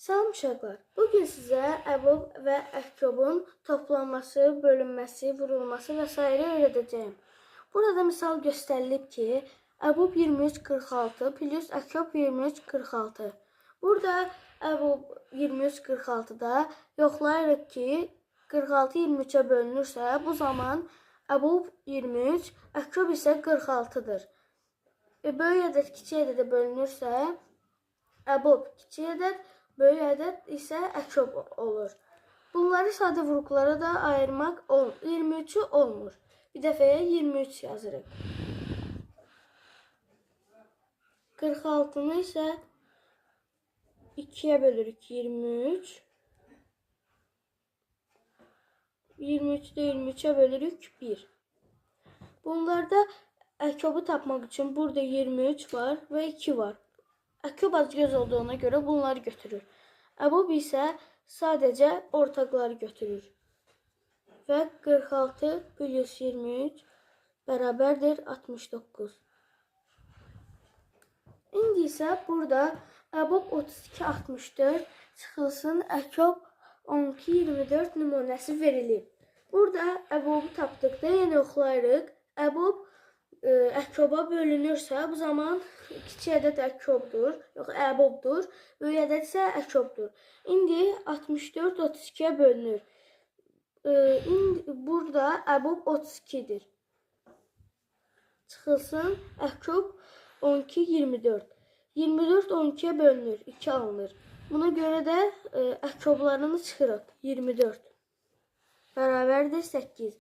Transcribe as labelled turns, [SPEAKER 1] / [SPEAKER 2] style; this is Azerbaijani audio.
[SPEAKER 1] Salam uşaqlar. Bugün sizə əbob və əhkobun toplanması, bölünməsi, vurulması və s. öyrədəcəyim. Burada misal göstərilib ki, əbob 23,46 plus əhkob 23,46. Burada əbob 23,46-da yoxlayırıq ki, 46 23-ə bölünürsə, bu zaman əbob 23, əhkob isə 46-dır. Böyük ədəd kiçik ədədə bölünürsə, əbob kiçik ədəd, böyük ədəd isə əhkob olur. Bunları sadə vuruqlara da ayırmaq 23-ü olmur. Bir dəfəyə 23 yazırıq. 46-nı isə 2-yə bölürük 23. 23-ü də 23-ə bölürük 1. Bunlarda əhkobu tapmaq üçün burada 23 var və 2 var. Əhkob az göz olduğuna görə bunları götürür. Əbob isə sadəcə ortaqları götürür. Və 46 plus 23 bərabərdir 69. İndi isə burada əbob 32,64 çıxılsın əhkob 12,24 nümunəsi verilib. Burada əbobu tapdıqda yenə yoxlayırıq. Əbob əhkoba bölünürsə, bu zaman kiçik ədəd əhkobdur, yox əbobdur, böyük ədəd isə əhkobdur. İndi 64 32-yə bölünür. İndi burada əbob 32-dir. Çıxılsın əhkob 12 24. 24 12-yə bölünür, 2 alınır. Buna görə də əhkoblarını çıxırıq. 24 bərabərdir 8.